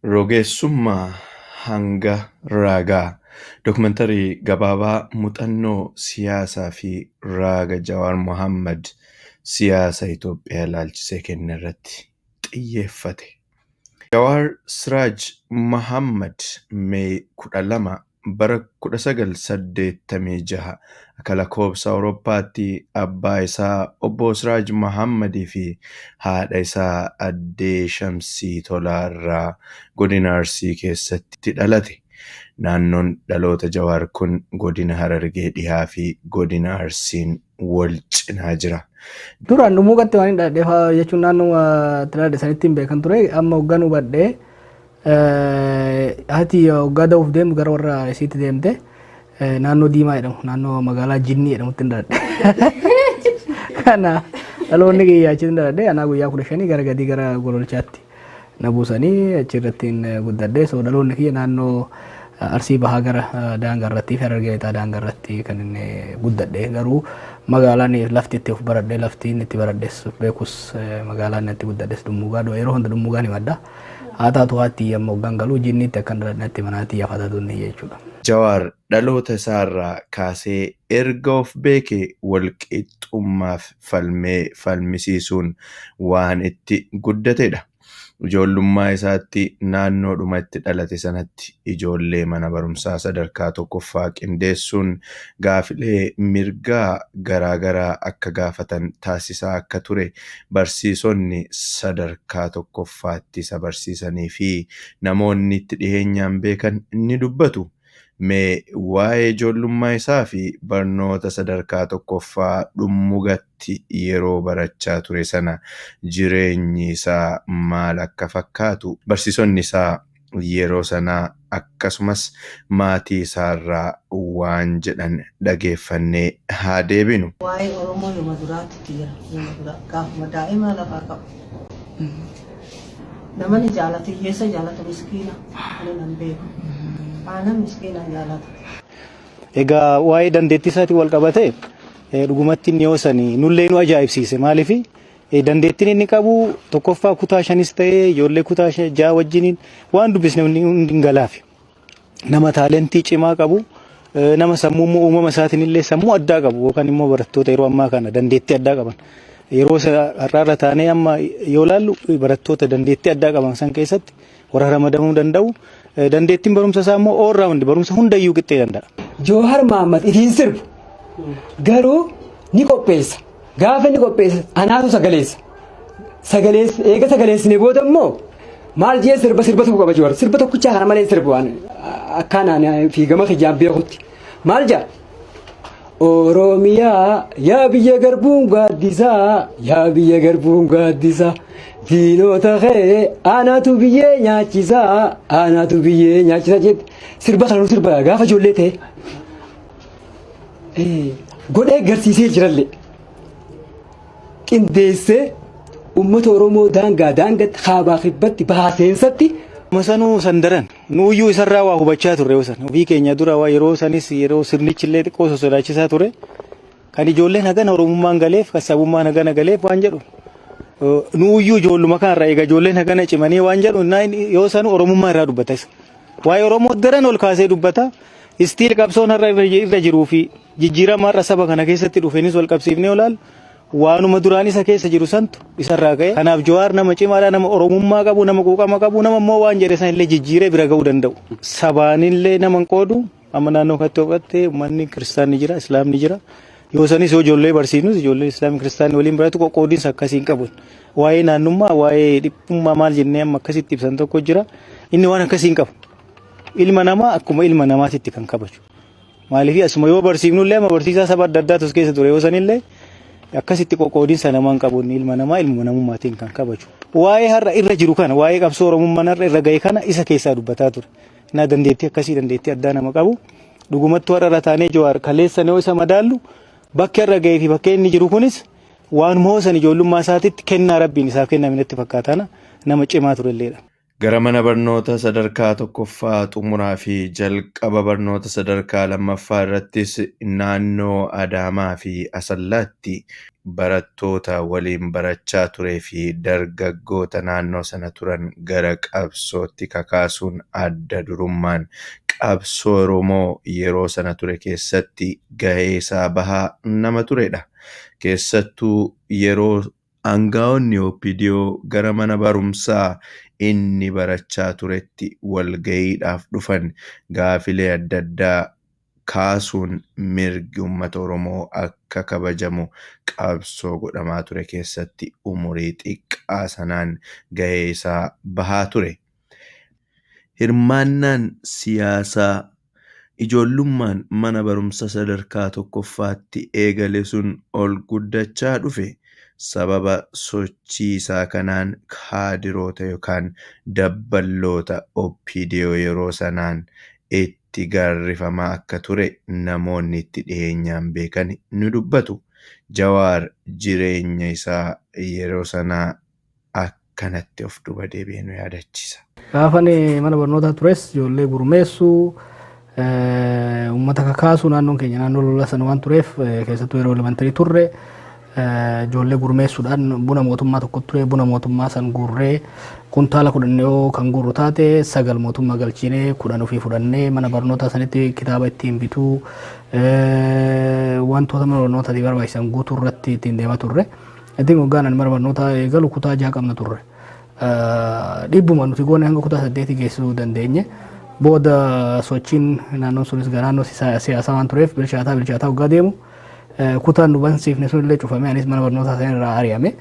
Rogeessummaa hanga raagaa Dookumantarii gabaabaa muuxannoo siyaasaa fi raaga Jawaar Mohaammed siyaasa Itoophiyaa ilaalchisee kenne irratti xiyyeeffate. Jawaar Siraaj Mohaammed Mee 12 bara 1986 akka lakkoofsa Awurooppaatti abbaa isaa obbo Siraaj Mohaammadii fi haadha isaa addee Shamsii Tolaa irraa godina Arsii keessatti dhalate. Naannoon dhaloota Jawaar kun godina Harargee dhihaa fi godina Arsiin wal cinaa jira. Duraan Dhummuugatti waan hin dhaladhe jechuun naannoo itti dhaladhe sanitti hin beekan ture. Amma hoggan hubadhe, haati hoggaa da'uuf deemtu gara warra isiitti deemte, naannoo Diimaa jedhamu, naannoo magaalaa Jinnii jedhamutti hin dhaladhe. Kana dhaloonni kiyya achitti hin dhaladhe. Anaa guyyaa 15 gara gadii gara Gololchaatti na buusanii achirratti hin guddadhe. So dhaloonni kiyya naannoo Arsii Bahaa gara daangaa irratti fi Harargee Lixaa daangaa irratti kan inni guddadhe. Garuu magaalaan lafti itti of baradhe, lafti inni itti baradhes beekus, magaalaan itti guddadhes Dhummuugaa. Yeroo hunda Dhummuugaan himadha. Haa taatu, haati amma hoggaan galuu Jinniitti akkan dhaladhe natti manaatii yaafata jechuudha. Jawaar dhaloota isaarraa kaasee erga of beekee walqixxummaaf falmee falmisiisuun waan itti guddatedha. Ijoollummaa isaatti naannoodhuma itti dhalate sanatti ijoollee mana barumsaa sadarkaa tokkoffaa qindeessuun gaafilee mirgaa garaa garaa akka gaafatan taasisaa akka ture barsiisonni sadarkaa tokkoffaatti isa barsiisanii fi namoonni itti dhiheenyaan beekan ni dubbatu. Mee waa'ee ijoollummaa isaa fi barnoota sadarkaa tokkoffaa Dhummugatti yeroo barachaa ture sana jireenyi isaa maal akka fakkaatu barsiisonni isaa yeroo sanaa akkasumas maatii isaarraa waan jedhan dhageeffannee haa deebinu. Waa'ee Oromoo yooma duraatti jira. Yooma duraa gaafuma daa'ima lafaa qabu. Namani jaalatu hiyyeessa jaalata, miskiina ani nan beeku. Aanan miskiina jaalata. Egaa waa'ee dandeettii isaatiin wal qabate, dhugumatti inni yoo sani nullee nu ajaa'ibsiise. Maaliif, dandeettiin inni qabu tokkoffaa kutaa shanis ta'ee ijoollee kutaa ja'a wajjiniin waan dubbisne hundi hin galaafi. Nama talentii cimaa qabu, nama sammuu immoo uumama isaatiin illee sammuu addaa qabu, yookaan immoo barattoota yeroo ammaa kana dandeettii addaa qaban. Yeroo har'aarra taanee amma yoo ilaallu, barattoota dandeettii addaa qaban san keessatti warra ramadamuu danda'u. Dandeettiin barumsa isaa immoo all round, barumsa hundayyuu qixxee danda'a. Joohar Mahammad itiin sirbu garuu ni qopheessa. Gaafa inni qopheessa anaatu sagaleessa. Sagaleessa, eega sagaleessine booda immoo maal jee sirba, sirba tokko qaba Joowar. Sirba tokkichaa kana malee sirbu waan akkaan ani fiigama kiyyaan beekutti. Maal jaa? Oromiyaa yaa biyya garbuun gaaddisaa, yaa biyya garbuun gaaddisaa, diinota kee anaatu biyyee nyaachisaa, anaatu biyyee nyaachisaa jedhe. Sirba kana nu sirba gaafa ijoollee ta'e. Godhee garsiisee jirallee. Qindeessee uummata Oromoo daangaa daangatti, kaabaa kibbatti, bahaa seensatti. Masanuu san daran nuuyyuu isarraa waa hubachaa turre. Yoo san ofii keenya dura waa yeroo sanis, yeroo sirnichi illee xiqqoo sosodaachisaa ture, kan ijoolleen hagana Oromummaan galeef, kan sabummaan hagana galeef waan jedhu, nuuyyuu ijoolluma kanarraa egaa ijoolleen hagana cimanii waan jedhu yoo sanu Oromummaa irraa dubbata isa. Waa'ee Oromoo daran ol kaasee dubbata. Istiil qabsoon har'a irra jiruu fi jijjiirama har'a saba kana keessatti dhufeenis wal qabsiifnee olaalu, waanuma duraan isa keessa jiru santu isarraa ka'e. Kanaaf Jawaar nama cimaadha, nama Oromummaa qabu, nama quuqama qabu, nama immoo waan jedhe san illee jijjiiree bira ga'uu danda'u. Sabaanillee nama hin qoodu. Amma naannoo kanatti hooqatte uummanni kiristaanni jira, islaamni jira. Yoo sanis yoo ijoollee barsiisnus, ijoollee islaamni kiristaanni waliin baratu, qoqqoodiinsa akkasii hin qabu. Waa'ee naannummaa, waa'ee dhiphummaa maal jennee amma akkasitti ibsan tokko jira. Inni waan akkasii hin qabu. Ilma namaa akkuma ilma namaatitti kan kabaju. Maaliif, asuma yoo barsiifnu illee amma barsiisaa saba adda addaatu as keessa ture, yoo sanillee akkasitti qoqqoodiinsa namaa hin qabu. Inni ilma namaa ilma namummaatiin kan kabaju. Waa'ee har'a irra jiru kana, waa'ee qabsoo Oromummaan har'a irra ga'e kana isa keessaa dubbataa ture. Na dandeettii akkasii, dandeettii addaa nama qabu. Dhugumattuu har'a irra taanee Jawaar kaleessa yoo isa madaallu, bakki har'a ga'ee fi bakka inni jiru kunis waan moosan ijoollummaa isaatitti kennaa Rabbiin isaaf kenname natti fakkaatana, nama cimaa turelleedha. Gara mana barnoota sadarkaa tokkoffaa xumuraa fi jalqaba barnoota sadarkaa lammaffaa irrattis naannoo Adaamaa fi Asallaatti barattoota waliin barachaa turee fi dargaggoota naannoo sana turan gara qabsootti kakaasuun adda durummaan qabsoo Oromoo yeroo sana ture keessatti gahee isaa bahaa nama turedha. Keessattuu yeroo aangaa'onni OPDO gara mana barumsaa inni barachaa turetti walgayiidhaaf dhufan gaafilee adda addaa kaasuun mirgi uummata Oromoo akka kabajamu qabsoo godhamaa ture keessatti umurii xiqqaa sanaan gahee isaa bahaa ture. Hirmaannaan siyaasaa ijoollummaan mana barumsa sadarkaa tokkoffaatti eegale sun ol guddachaa dhufe. Sababa sochii isaa kanaan kaadiroota yookaan dabballoota OPDO yeroo sanaan itti gaarrifamaa akka ture namoonni itti dhiyeenyaan beekan ni dubbatu. Jawaar jireenya isaa yeroo sanaa akkanatti of duuba deebi'ee nu yaadachiisa. Gaafan mana barnootaa tures ijoollee gurmeessuu, uummata kakaasuu, naannoon keenya naannoo lola sana waan tureef, keessattuu yeroo elementary turre ijoollee gurmeessuudhaan buna mootummaa tokko ture, buna mootummaa san guurree kuntaala 10 yoo kan guurru taate 9 mootummaa galchinee 10 ofii fudhannee mana barnootaa sanitti kitaaba ittiin bituu, wantoota mana barnootaatiif barbaachisan guutuu irratti ittiin deemaa turre. Ittiin hoggaan ani mana barnootaa eegalu kutaa 6 qabna turre. Dhibbuma nuti goone hanga kutaa 8 geessisuu dandeenye. Booda sochiin naannoon sunis gara naannoo siyaasaa waan tureef bilchaataa bilchaataa hoggaa deemu kutaan nu bansiifne sun illee cufame, anis mana barnootaa sana irraa ari'ame.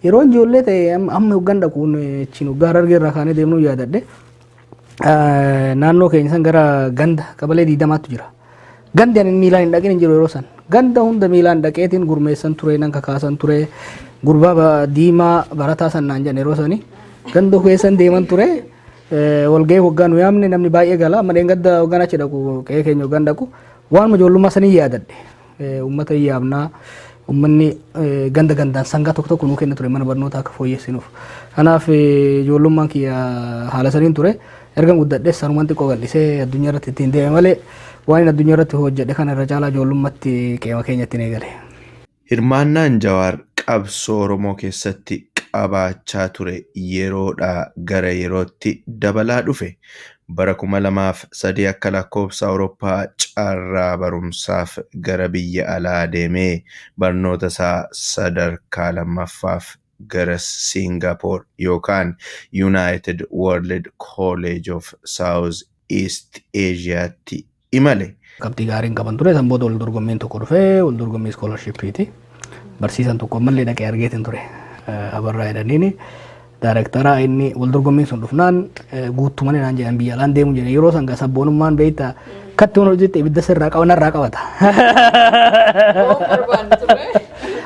Yeroo ijoollee ta'e amma hoggaan dhaquun achiin hoggaa Harargee irraa kaanee deemnuu yaadadhe. Naannoo keenya san gara ganda qabalee 20tu jira. Gandi ani miilaan hin dhaqin hin jiru yeroo san. Ganda hunda miilaan dhaqeetiin gurmeessan ture, nan kakaasan ture. Gurbaa diimaa barataa san naan jedhan yeroo sani. Ganda keessan deeman ture. Walgahii hoggaa nu yaamne namni baay'ee gala. Amma dheengadda hoggaan achi dhaqu, qe'ee keenya hoggaan dhaqu, waanuma ijoollummaa sanii yaadadhe. Uummata hin yaamnaa. Uummanni ganda gandaan sangaa tokko tokko nuu kenna ture mana barnootaa akka fooyyessinuuf. Kanaaf ijoollummaan kiyya haala saniin ture. Erga guddadhes sanumaan xiqqoo bal'isee addunyaa irratti ittiin deeme malee waan inni addunyaa irratti hojjedhe kana irra caalaa ijoollummaatti qeema keenyatti hin eegale. Hirmaannaan Jawaar qabsoo Oromoo keessatti qabaachaa ture yeroodhaa gara yerootti dabalaa dhufe. Bara 2003 akka lakkoofsa Awurooppaa carraa barumsaaf gara biyya alaa deemee barnoota isaa sadarkaa lammaffaaf gara Siingapoor yookaan United World College of South East Asiaatti imale. Qabxii gaariin qaban ture. San booda wal dorgommiin tokko dhufee, wal dorgommii scholarshipiiti. Barsiisan tokko ammallee dhaqee argeetiin ture. Abarraa jedhaniini. Daarektara inni wal dorgommiin sun dhufnaan guuttumanii naan jedhan, biyya alaan deemu jedhan. Yeroo san sabboonummaan beektaa katti waan hojjette ibidda sirraa qaba, narraa qabata.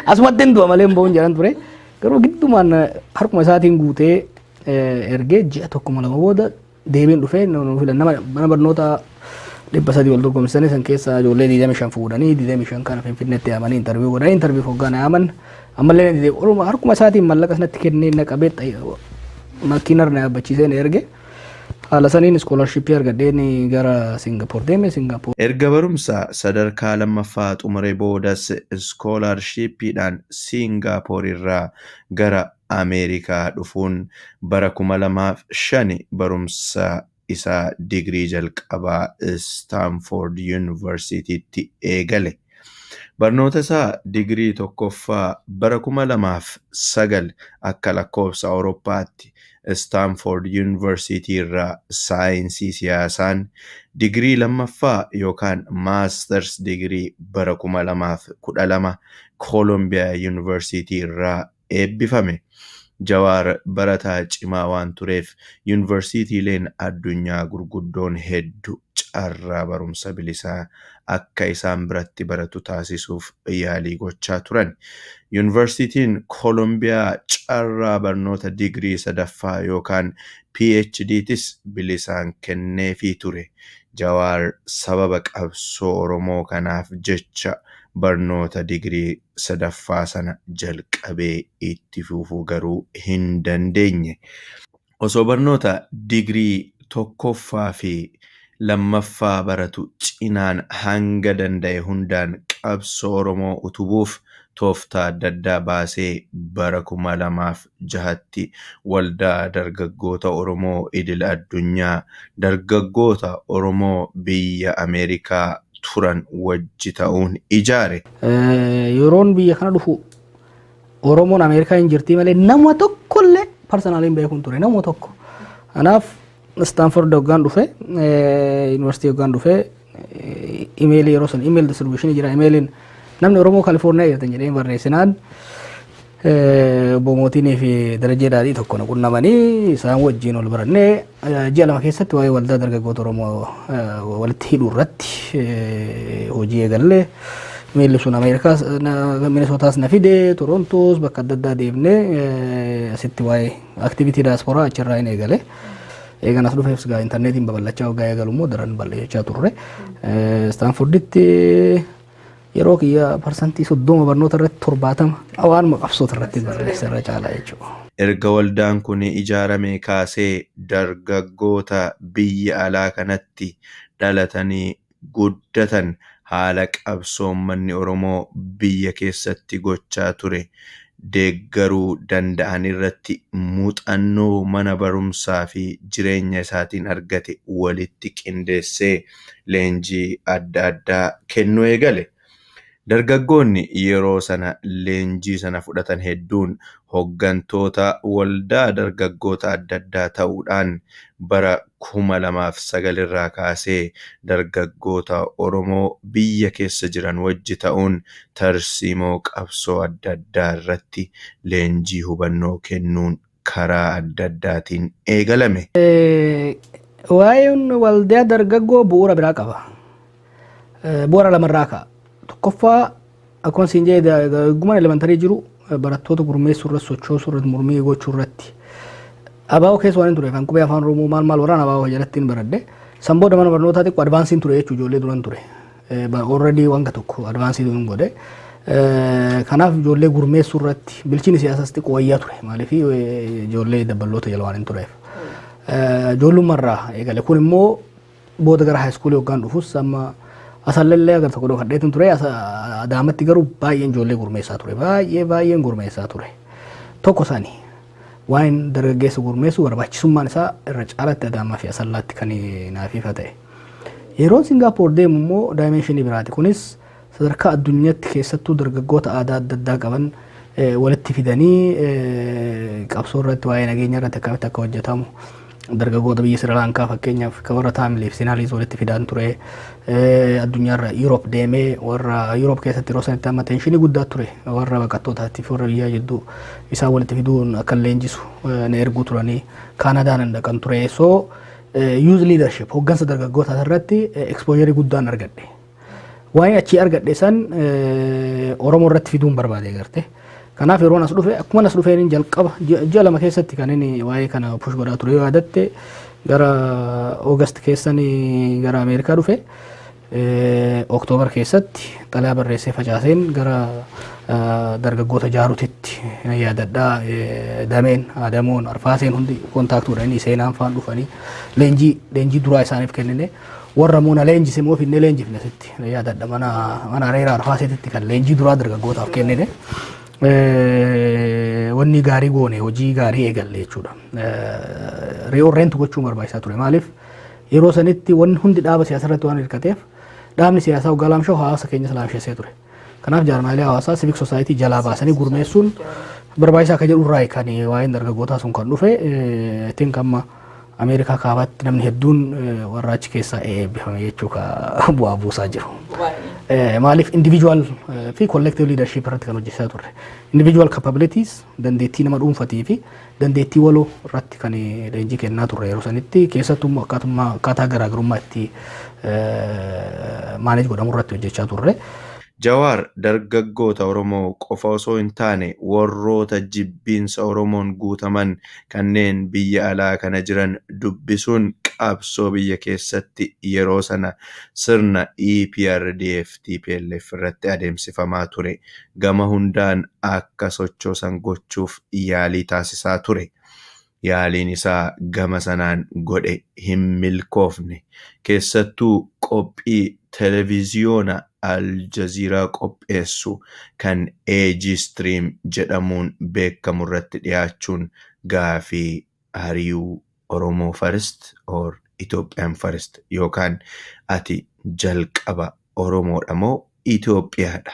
Asumatti hin du'a malee hin ba'uun jedhan ture. Garuu giddumaan harkuma isaatiin guutee ergee ji'a tokko lama booda deebiin dhufee nu filan. Nama mana barnoota 300 wal dorgomsisanii san keessa ijoollee 25 fuudhanii 25 kana Finfinneetti yaamanii interview godhanii, interview hoggaan yaaman ammallee ni didee. Oluma harkuma isaatiin mallaqa sanatti kennee na qabee makiinarra na yaabbachiisee na erge. Haala saniin scholarshippii argadheen gara Singapoor deeme, Singapoor. Erga barumsa sadarkaa lammaffaa xumuree boodas iskoolaarshiippiidhaan Siingapoor irraa gara Ameerikaa dhufuun bara 2005 barumsa isaa digirii jalqabaa Istaanfoord Yuunivarsiitiitti eegale. Barnoota isaa digirii tokkoffaa bara 2009 akka lakkoofsa Awurooppaatti Istaanfoord Yuunivarsiitii irraa saayinsii siyaasaan, digirii lammaffaa yookaan maasters digirii bara 2012 Koolombiyaa Yuunivarsiitii irraa eebbifame. Jawaar barataa cimaa waan tureef yuunivarsiitiileen addunyaa gurguddoon hedduu carraa barumsa bilisaa akka isaan biratti baratu taasisuuf yaalii gochaa turan. Yuunivarsiitiin Koolombiyaa carraa barnoota digirii sadaffaa yookaan PhDtis bilisaan kenneefii ture. Jawaar sababa qabsoo Oromoo kanaaf jecha barnoota digirii sadaffaa sana jalqabee itti fufuu garuu hin dandeenye. Osoo barnoota digirii tokkoffaa fi lammaffaa baratu cinaan hanga danda'e hundaan qabsoo Oromoo utubuuf tooftaa adda addaa baasee bara 2006tti Waldaa Dargaggoota Oromoo Idil Addunyaa dargaggoota Oromoo biyya Ameerikaa turan wajji ta'uun ijaare. Yeroon biyya kana dhufu Oromoon Ameerikaa hin jirtii malee nama tokkollee personally hin beekuun ture, nama tokko. Kanaaf Stanford hoggaan dhufe, yuunivarsiitii hoggaan dhufe, imeelii yeroo sun email distribution jira, imeeliin namni Oromoo Kaalifoorniyaa jirtan jedhee barreessinaan obbo Mootiinii fi Darajee Daadhii tokko na qunnamanii isaan wajjin ol barannee ji'a 2 keessatti waa'ee waldaa dargaggoota Oromoo walitti hidhuu irratti hojii eegalle. Miilli sun Ameerikaas, Minisootaas na fide, Torontoos bakka adda addaa deemnee asitti waa'ee activity daasporaa achirraa hin eegale. Eegan as dhufeef gaa intarneetiin babal'achaa waggaa eegalu immoo daran bal'achaa turre. Stanforditti yeroo kiyya 30% barnoota irratti, 70 waanuma qabsoota irratti barreessa irra caalaa jechuudha. Erga waldaan kun ijaarame kaasee dargaggoota biyya alaa kanatti dhalatanii guddatan haala qabsoo uummanni Oromoo biyya keessatti gochaa ture deeggaruu danda'an irratti muuxannoo mana barumsaa fi jireenya isaatiin argate walitti qindeessee leenjii adda addaa kennuu eegale. Dargaggoonni yeroo sana leenjii sana fudhatan hedduun hoggantoota waldaa dargaggoota adda addaa ta'uudhaan bara 2009 irraa kaasee dargaggoota Oromoo biyya keessa jiran wajji ta'uun tarsiimoo qabsoo adda addaa irratti leenjii hubannoo kennuun karaa adda addaatiin eegalame. Waa'een waldaa dargaggoo bu'uura biraa qaba. Bu'uura lamarraa ka'a. Tokkoffaa, akkuma siin jedhe, dargaggummaan elementary jiru barattoota gurmeessuu irratti, sochoosuu irratti, mormii gochuu irratti. ABO keessa waan hin tureef kan qubee Afaan Oromoo maal maal waraana ABO jalatti hin baradhe. San booda mana barnootaa xiqqoo advanceiin ture jechuudha, ijoollee duran ture. Already wanta tokko advance hin godhe. Kanaaf ijoollee gurmeessuu irratti bilchini siyaasaas xiqqoo wayyaa ture. Maaliif, ijoollee dabballoota jala waan hin tureef. Ijoollummaarraa eegale. Kun immoo booda gara high schoolii hoggaan dhufus amma asallallee agar tokko dhokadheetin ture. Adaamatti garuu baay'een ijoollee gurmeessaa ture. Baay'ee baay'een gurmeessaa ture. Tokko isaanii waan dargaggeessa gurmeessu barbaachisummaan isaa irra caalatti Adaamaa fi Asallaatti kan naaf ifa ta'e. Yeroon Singaappoor deemu immoo dimensionii biraati. Kunis sadarkaa addunyaatti keessattuu dargaggoota aadaa adda addaa qaban walitti fidanii qabsoo irratti, waa'ee nageenya irratti akkamitti akka hojjetamu, dargaggoota biyya Sri Lankaa fakkeenyaaf kan warra Taamiliif Sinaaliis walitti fidaan ture. Addunyaarra Europe deemee warra Europe keessatti yeroo sanitti amma tensionii guddaa ture warra baqattootaatiif warra biyyaa jidduu, isaan walitti fiduun akka leenjisu na erguu turanii. Kaanadaan hin dhaqan ture. So youth leadership, hoggansa dargaggootaa irratti exposure guddaan argadhe. Waa'ee achii argadhe san Oromoo irratti fiduun barbaade garte. Kanaaf yeroon as dhufe, akkuma as dhufeen jalqaba ji'a 2 keessatti kan inni waa'ee kana push godhaa ture. Yoo yaadatte, gara August keessan gara Ameerikaa dhufe. Oktoobar keessatti xalayaa barreessee facaaseen gara dargaggoota jaarutitti yaadadhaa, dameen Adamoon Arfaaseen hundi contact godhanii seenaan faan dhufanii leenjii duraa isaaniif kennine. Warra immoo na leenjise immoo finnee leenjifne sitti yaadadha, mana areera Arfaaseetitti kan leenjii duraa dargaggootaaf kennine. Wanni gaarii goone, hojii gaarii eegalle jechuudha. Reorient gochuun barbaachisaa ture. Maaliif, yeroo sanitti wanni hundi dhaaba siyaasaa irratti waan hirkateef, dhaabni siyaasaa waggaa laamshoo hawaasa keenyas laamshessee ture. Kanaaf jaarmaalee hawaasaa, civic society jalaa baasanii gurmeessuun barbaachisaa akka jedhu irraa kan waa'een dargaggootaa sun kan dhufe. I think amma Ameerikaa kaabaatti namni hedduun warra achi keessaa eebbifame jechuu ka bu'aa buusaa jiru. Maaliif, individual fi collective leadership irratti kan hojjechaa turre. Individual capabilities, dandeettii nama dhuunfatii fi dandeettii waloo irratti kan leenjii kennaa turre yeroo sanitti. Keessattuu immoo akkaataa garaagarummaa itti manage godhamu irratti hojjechaa turre. Jawaar dargaggoota Oromoo qofa osoo hin taane warroota jibbiinsa Oromoon guutaman kanneen biyya alaa kana jiran dubbisuun qabsoo biyya keessatti yeroo sana sirna EPRDF TPLF irratti adeemsifamaa ture gama hundaan akka sochoosan gochuuf yaalii taasisaa ture. Yaaliin isaa gama sanaan godhe hin milkoofne. Keessattuu qophii televiziyoona Aljaziiraa qopheessu kan AG Stream jedhamuun beekamu irratti dhiyaachuun gaafii "Are you Oromo first or Ethiopian first?" yookaan "Ati jalqaba Oromoodha moo Itoophiyaadha?"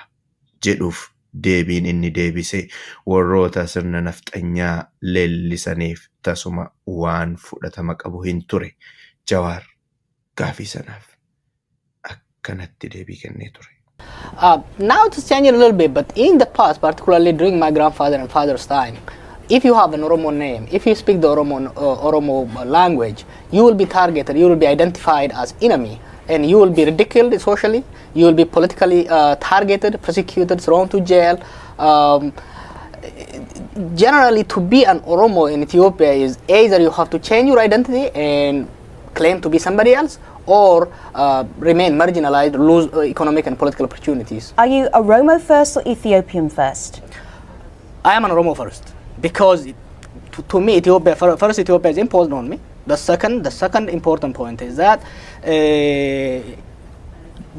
jedhuuf deebiin inni deebise warroota sirna nafxanyaa leellisaniif tasuma waan fudhatama qabu hin ture. Jawaar gaafii sanaaf akkanatti deebii kennee ture. Now it's changing a little bit, but in the past, particularly during my grandfather and father's time, if you have an Oromo name, if you speak the Oromo language, you will be targeted, you will be identified as enemy, and you will be ridiculed socially, you will be politically targeted, prosecuted, thrown to jail. Generally, to be an Oromo in Ethiopia is either you have to change your identity and claim to be somebody else, or remain marginalized, lose economic and political opportunities. Are you Oromo first or Ethiopian first? I am an Oromo first, because to me, Ethiopia, first Ethiopia is imposed on me. The second important point is that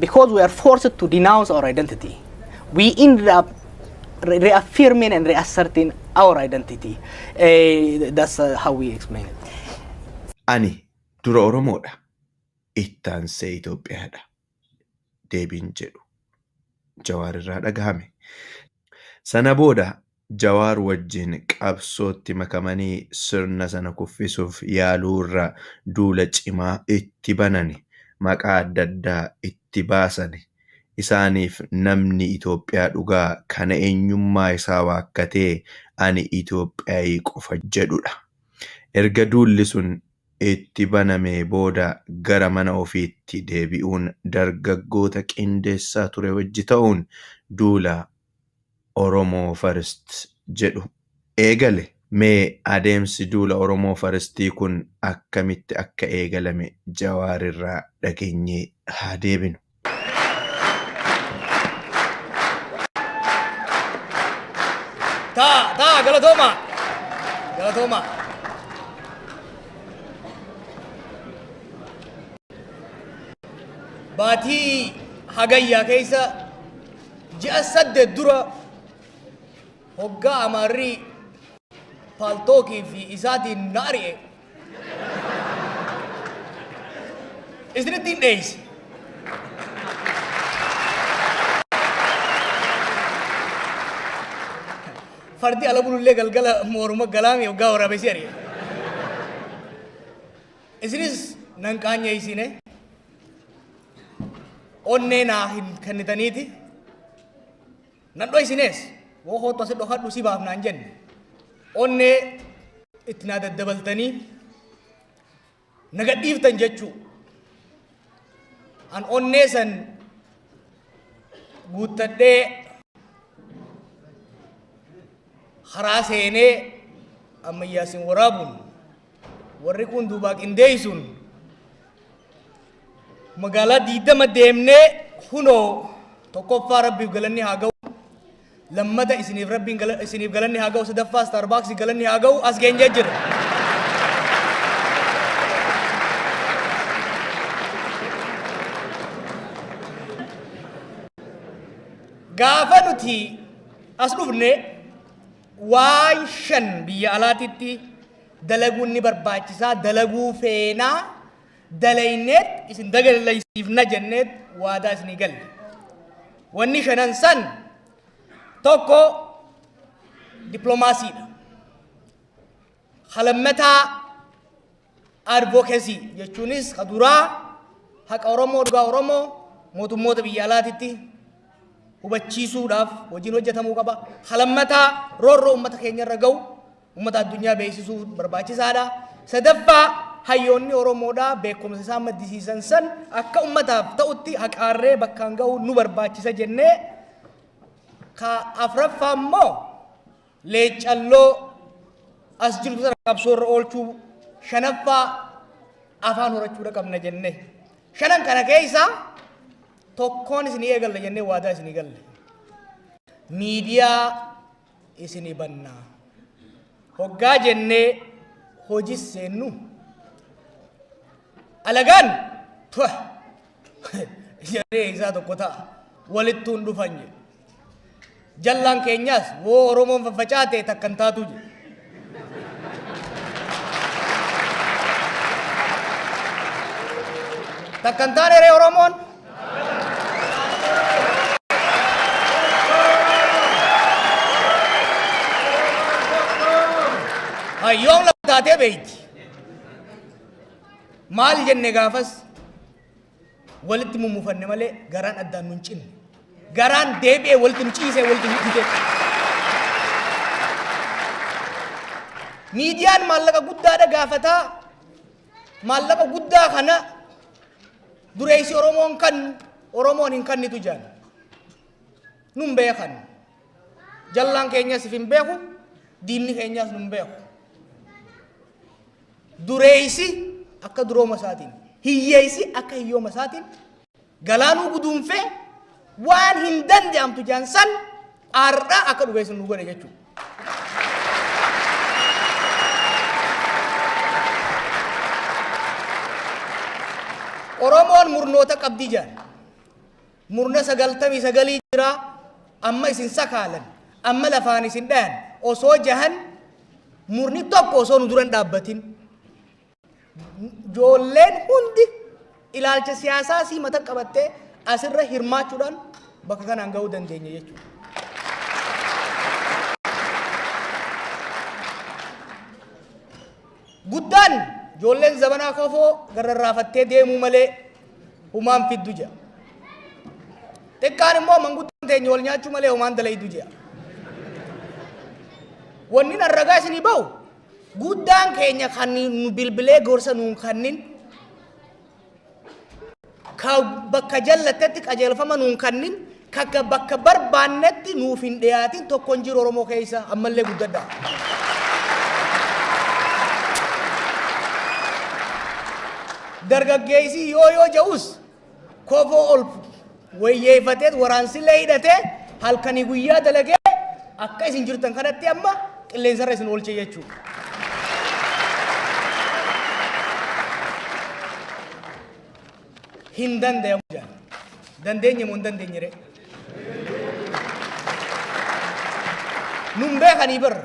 because we are forced to denounce our identity, we ended up reaffirming and reasserting our identity. That's how we explain it. "Ani dura Oromoodha. Ittaansee Itoophiyaadha." Deebiin jedhu Jawaar irraa dhagahame. Sana booda Jawaar wajjin qabsootti makamanii sirna sana kuffisuuf yaaluu irra duula cimaa itti banani. Maqaa adda addaa itti baasani. Isaaniif namni Itoophiyaa dhugaa kana eenyummaa isaa waakkatee ani Itoophiyaayii qofa jedhudha. Erga duulli sun itti banamee booda gara mana ofiitti deebi'uun dargaggoota qindeessaa ture wajji ta'uun duula Oromoo First jedhu eegale. Mee adeemsi duula Oromoo Firstii kun akkamitti akka eegalame Jawaar irraa dhageenyee haa deebinu. Taa, taa, galatooma. Galatooma. Baatii Hagayyaa keessa ji'a 8 dura hoggaa Amaarri Paltalkii fi isaatiin na ari'e. Isinitti hin dheeyse. Fardi ala bulullee galgala mooruma galaami hoggaa waraabessi ari'e. Isinis nan qaanyeessine, onnee naa hin kennitaniiti. Nan dhoysinees woo hoottu asi dhokadhu si baaf naan jenne. Onnee itti naa daddabaltanii na gadhiiftan jechuu. An onnee san guuttadhee karaa seenee ammayyaasin waraabuun warri kun duubaa qindeessuun magaalaa 20 deemnee hunoo tokkoffaa Rabbiif galanni haa ga'u, lammata isiniif Rabbiin isiniif galanni haa ga'u, sadaffaa Starbucks galanni haa ga'u, as geenyee jira. Gaafa nuti as dhufne waan shan biyya alaatitti dalaguun ni barbaachisaa, dalaguu feenaa, dalayneet isin dagalaysiifna jenneet waadaa isinii galle. Wanni shanan san tokko dippiloomaasiidha. Lammataa advocacy jechuunis ka duraa haqa Oromoo, dhugaa Oromoo mootummoota biyya alaatitti hubachiisuudhaaf hojiin hojjetamuu qaba. Lammataa roorroo uummata keenya irra ga'u uummata addunyaa beeksisuu barbaachisaadha. Sadaffaa hayyoonni Oromoodhaa beekumsa isaan maddisiisan san akka uummataaf ta'utti haqaarree bakkaan ga'u nu barbaachisa jennee, ka afraffaa immoo leeccalloo as jirtu sana qabsoo irra oolchuu, shanaffaa afaan horachuudha qabna jennee. Shanan kana keessa tokkoon isinii eegalla jennee waadaa isinii galle. Miidiyaa isinii bannaa. Hoggaa jennee Hojis seennu. Alagaan tuh jedhee isaa tokko ta'a. Walittuun dhufan jedhe. Jallaan keenyas woo Oromoon faffacaate takka hin taatu jedhe. Takka hin taane ree Oromoon? Hayyoom lafa taatee beeyti. Maal jenne gaafas walitti mummufanne malee garaan addaan nun cinne. Garaan deebi'ee walitti nu ciisee walitti nu fide. Miidiyaan maallaqa guddaadha gaafataa. Maallaqa guddaa kana dureessi Oromoon kan Oromoon hin kannitu jaan. Nun beekan. Jallaan keenyas hin beeku, diinni keenyas nun beeku. Dureessi akka durooma isaatiin, hiyyeessi akka hiyyooma isaatiin galaanuu guduunfee waan hin danda'amtu jaan san har'a akka dhugeessu nu godhe jechuudha. Oromoon murnoota qabdii jaan. Murna 99 jira amma isin sakaalan, amma lafaan isin dhayan osoo jahan murni tokko osoo nu duran dhaabbatin. Ijoolleen hundi ilaalcha siyaasaa sii mata qabattee asirra hirmaachuudhaan bakka kanaan ga'uu dandeenya jechuudha. Guddaan ijoolleen zabanaa kofoo gararraafattee deemuu malee humaan fiddu jedha. Xiqqaan immoo manguddoon teenya wal nyaachuu malee humaan dalaydu jedha. Wanni ragaa isinii bahu guddaan keenya kan nu bilbilee gorsa nuun kannin ka bakka jallattetti qajeelfama nuun kannin kakka bakka barbaannetti nuuf hin dhiyaatin tokko hin jiru Oromoo keessa ammallee guddadha. Dargaggeessi yoo yoo ja'us kofoo ol wayyeeffatee waraansillee hidhatee halkanii guyyaa dalagee akka isin jirtan kanatti amma qilleensarra isin oolche jechuudha. Hin danda'amu jedhan. Dandeenye moo hin dandeenye ree? Nun beekanii barra.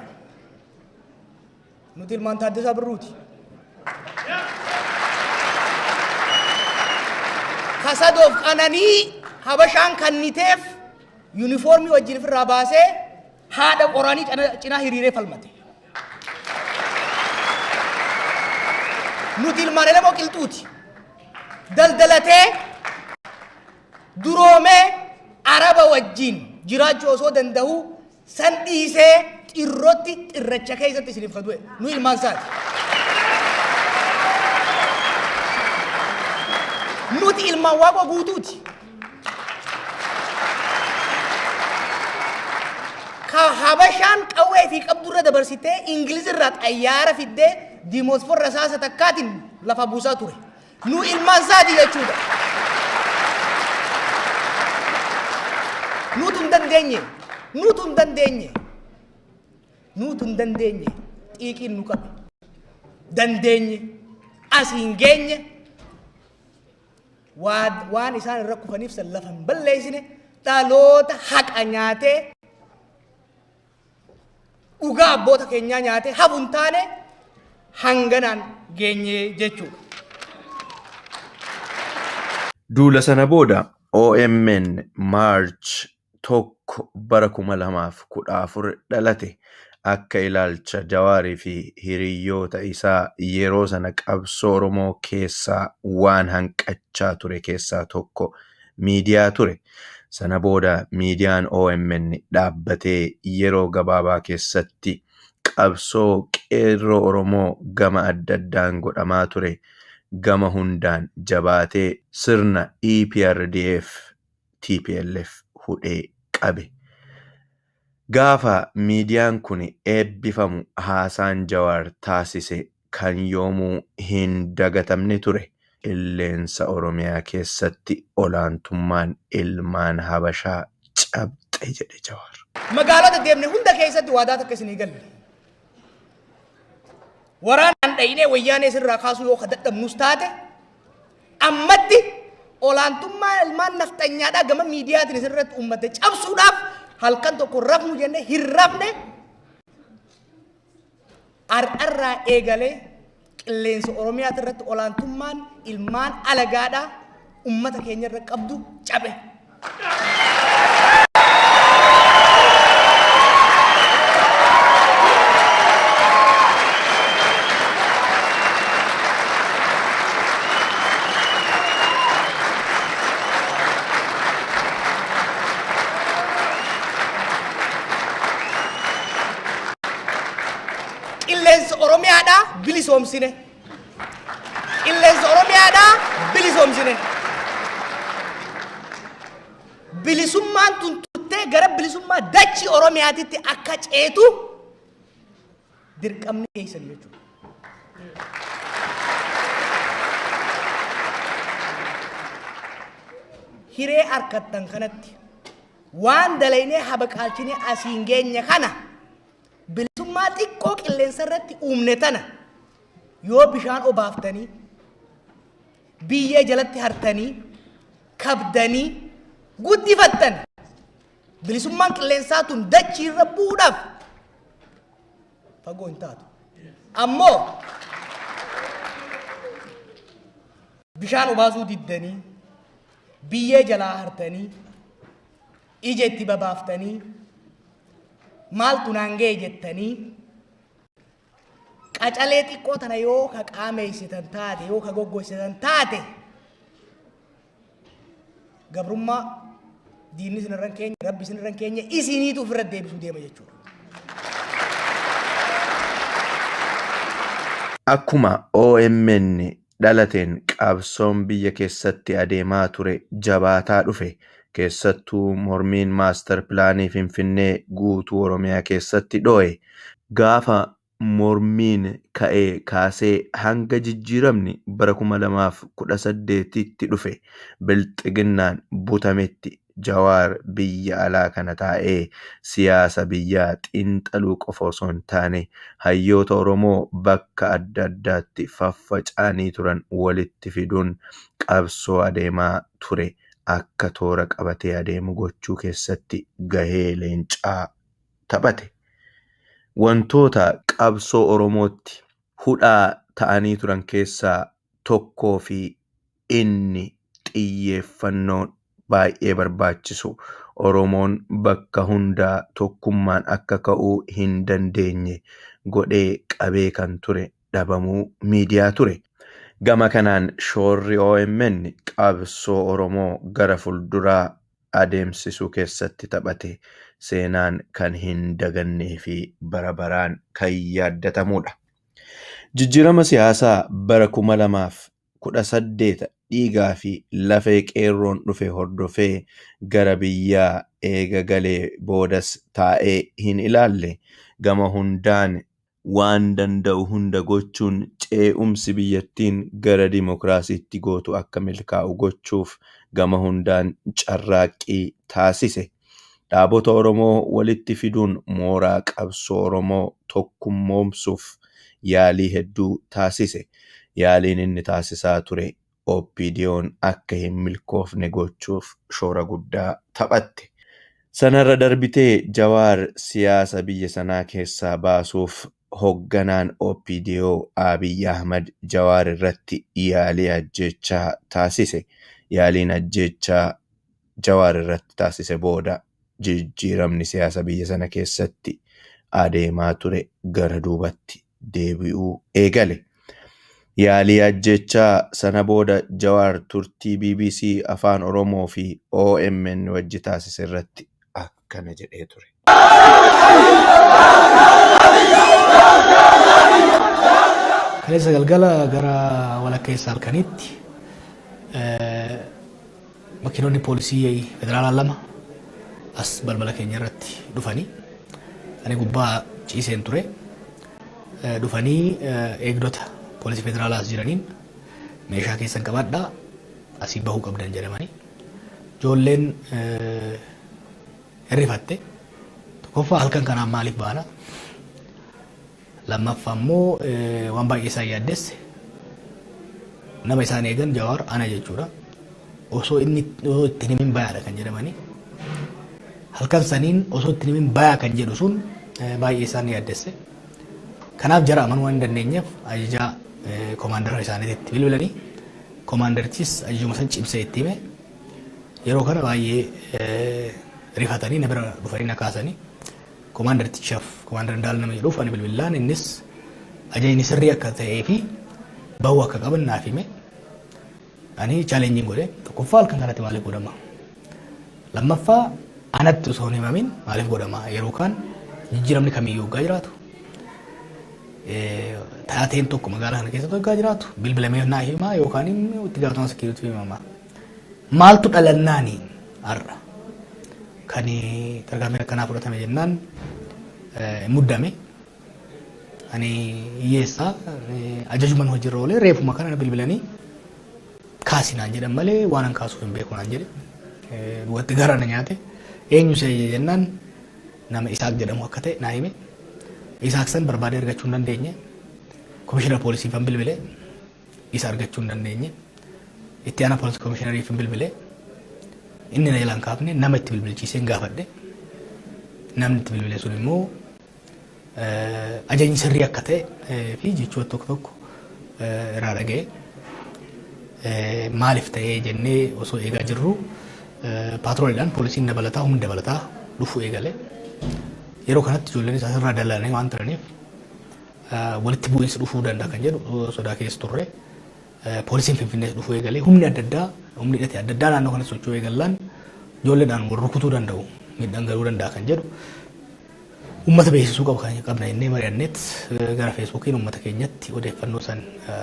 Nuti ilmaan Taaddasaa Birruuti. Kasadoof qananii Habashaan kanniteef yuunifoormii wajjin ofirraa baasee haadha qoraanii cinaa hiriiree falmate. Nuti ilmaan Elemoo Qilxuuti. Daldalatee duroomee Araba wajjin jiraachuu osoo danda'u san dhiisee xirrootti xirracha keessatti isiniif ka du'e. Nu ilmaan isaati. Nuti ilmaan Waaqoo guutuuti. Ka Habashaan qawwee fi qabdurra dabarsitee Ingilizirraa xayyaara fiddee Dimoosfor rasaasa takkaatiin lafa buusaa ture. Nu ilmaan isaati jechuudha. Nutu hin dandeenye. Nutu hin dandeenye. Nutu hin dandeenye. Xiiqiin nu qabe. Dandeenye. Asiin geenye. Waan isaan irra kufaniif san lafa hin balleessine dhaloota haqa nyaatee dhugaa abboota keenyaa nyaatee hafu hin taane hanganaan geenye jechuudha. Duula sana booda OMN Maarch 1 bara 2014 dhalate. Akka ilaalcha Jawaarii fi hiriyoota isaa yeroo sana qabsoo Oromoo keessaa waan hanqachaa ture keessaa tokko miidiyaa ture. Sana booda miidiyaan OMN dhaabbatee yeroo gabaabaa keessatti qabsoo qeerroo Oromoo gama adda addaan godhamaa ture gama hundaan jabaatee sirna EPRDF TPLF hudhee qabe. Gaafa miidiyaan kun eebbifamu haasaan Jawaar taasise kan yoomuu hin dagatamne ture. Qilleensa Oromiyaa keessatti olaantummaan ilmaan Habashaa cabxe jedhe Jawaar. Magaalota deemne hunda keessatti waadaa takka isinii galle. Waraanaan dhayinee wayyaanee sirraa kaasuu yoo dadhabnus taate ammatti olaantummaa ilmaan nafxanyaadhaa gama miidiyaatiin isirratti uummate cabsuudhaaf halkan tokko rafnu jennee hin rafne. Har'arraa eegalee qilleensa Oromiyaati irratti olaantummaan ilmaan alagaadhaa uummata keenya irra qabdu cabe. Qilleensa Oromiyaadhaa bilisoomsine. Qilleensa Oromiyaadhaa bilisoomsine. Bilisummaan tun turtee gara bilisummaa dachii Oromiyaatitti akka ceetu dirqamni keessan jechuudha. Hiree harkattan kanatti waan dalaynee habaqaalchinee asiin geenye kana bilisummaa xiqqoo qilleensa irratti uumne tana yoo bishaan obaaftanii biyyee jalatti hartanii kabdanii guddifattan bilisummaan qilleensaa tun dachii irra bu'uudhaaf fagoo hin taatu. Ammoo bishaan obaasuu diddanii biyyee jalaa hartanii ija itti babaaftanii maaltu naan ga'e jettanii qacalee xiqqoo tana yoo ka qaameessitan taate, yoo ka goggossitan taate, gabrummaa diinni isin irra hin keenye, rabbi isin irra hin keenye, isiniitu ofirra deebisuu deema jechuudha. Akkuma OMN dhalateen qabsoon biyya keessatti adeemaa ture jabaataa dhufe. Keessattuu mormiin maastar pilaanii Finfinnee guutuu Oromiyaa keessatti dho'e. Gaafa mormiin ka'ee kaasee hanga jijjiiramni bara 2018tti dhufe bilxiginnaan butametti Jawaar biyya alaa kana taa'ee siyaasa biyyaa xiinxaluu qofa osoo hin taane hayyoota Oromoo bakka adda addaatti faffaca'anii turan walitti fiduun qabsoo adeemaa ture akka toora qabatee adeemu gochuu keessatti gahee leencaa taphate. Wantoota qabsoo Oromootti hudhaa ta'anii turan keessaa tokkoo fi inni xiyyeeffannoon baay'ee barbaachisu Oromoon bakka hundaa tokkummaan akka ka'uu hin dandeenye godhee qabee kan ture dhabamuu miidiyaa ture. Gama kanaan shoorri OMN qabsoo Oromoo gara fuulduraa adeemsisuu keessatti taphate seenaan kan hin dagannee fi bara baraan kan yaadatamudha. Jijjiirama siyaasaa bara 2018 dhiigaa fi lafee qeerroon dhufe hordofee gara biyyaa eega galee boodas taa'ee hin ilaalle. Gama hundaan waan danda'u hunda gochuun ce'umsi biyyattiin gara dimokiraasiitti gootu akka milkaa'u gochuuf gama hundaan carraaqqii taasise. Dhaabota Oromoo walitti fiduun mooraa qabsoo Oromoo tokkummoomsuuf yaalii hedduu taasise. Yaaliin inni taasisaa ture OPDO'n akka hin milkoofne gochuuf shoora guddaa taphatte. Sanarra darbitee Jawaar siyaasa biyya sanaa keessaa baasuuf hogganaan OPDO Abiy Ahmad Jawaar irratti yaalii ajjeechaa taasise. Yaaliin ajjeechaa Jawaar irratti taasise booda jijjiiramni siyaasa biyya sana keessatti adeemaa ture gara duubatti deebi'uu eegale. Yaalii ajjeechaa sana booda Jawaar turtii BBC Afaan Oromoo fi OMN wajji taasise irratti akkana jedhee ture. Kaleessa galgala gara walakkeessa halkaniitti makiinonni poolisii federaalaa lama as balbala keenya irratti dhufanii, ani gubbaa ciiseen ture, dhufanii eegdota poolisii federaalaa as jiraniin meeshaa keessan qabadhaa, asii bahuu qabdan jedhamanii. Ijoolleen hirrifatte. Tokkoffaa, halkan kanaan maaliif baana? Lammaffaa immoo waan baay'ee isaan yaaddesse nama isaan eegan Jawaar ana jechuudha. Osoo inni osoo itti himin bayaadha kan jedhamani. Halkan saniin osoo itti himin bayaa kan jedhu sun baay'ee isaan yaaddesse. Kanaaf jara amanuu waan hin dandeenyeef ajajaa koomaandara isaaniitti bilbilanii koomaandarichis ajajuma san cimsee itti hime. Yeroo kana baay'ee rifatanii na bira dhufanii na kaasanii koomaandartichaaf koomaandar Indaal nama jedhuuf ani bilbilaan innis ajajni sirrii akka ta'ee fi bahuu akka qaban naaf hime. Ani chaalenjiin godhe tokkoffaa halkan kanatti maaliif godhama? Lammaffaa anatti osoo hin himamin maaliif godhama? Yeroo kaan jijjiiramni kamiyyuu hoggaa jiraatu. Taateen tokko magaalaa kana keessatti hoggaa jiraatu bilbilamee naa himaa yookaan immoo itti gaafatama sekiuritii himama. Maaltu dhalannaani har'a kan tarkaanfiin akkanaa fudhatame jennaan muddame. Ani hiyyeessaa ajajuman hojiirra oolee reefuma kana bilbilanii kaasi naan jedhan malee waan an kaasuuf hin beeku naan jedhe. Watti gara na nyaate eenyu isa jennaan nama Isaak jedhamu akka ta'e naa hime. Isaak san barbaadee argachuu hin dandeenye. Komishinara poolisiif han bilbile isa argachuu hin dandeenye. Itti aanaa poolisii komishinariif hin bilbile. Inni na jalaan kaafne nama itti bilbilchiisee hin gaafadhe. Namni itti bilbile sun immoo ajajni sirrii akka ta'e fi jechoota tokko tokko irraa dhaga'e. Maaliif ta'ee jennee osoo eegaa jirru paatrooliidhaan poolisiin dabalataa humni dabalataa dhufuu eegale. Yeroo kanatti ijoolleen isaa irraa dallaalanii waan turaniif walitti bu'iinsi dhufuu danda'a kan jedhu sodaa keessa turre. Poolisiin Finfinnees dhufuu eegale humni adda addaa humni hidhate adda addaa naannoo kana socho'uu eegallaan ijoolleedhaan wal rukutuu danda'u miidhaan galuu danda'a kan jedhu uummata beeksisuu qabna jennee mari'anneet gara feesbuukiin uummata keenyatti odeeffannoo san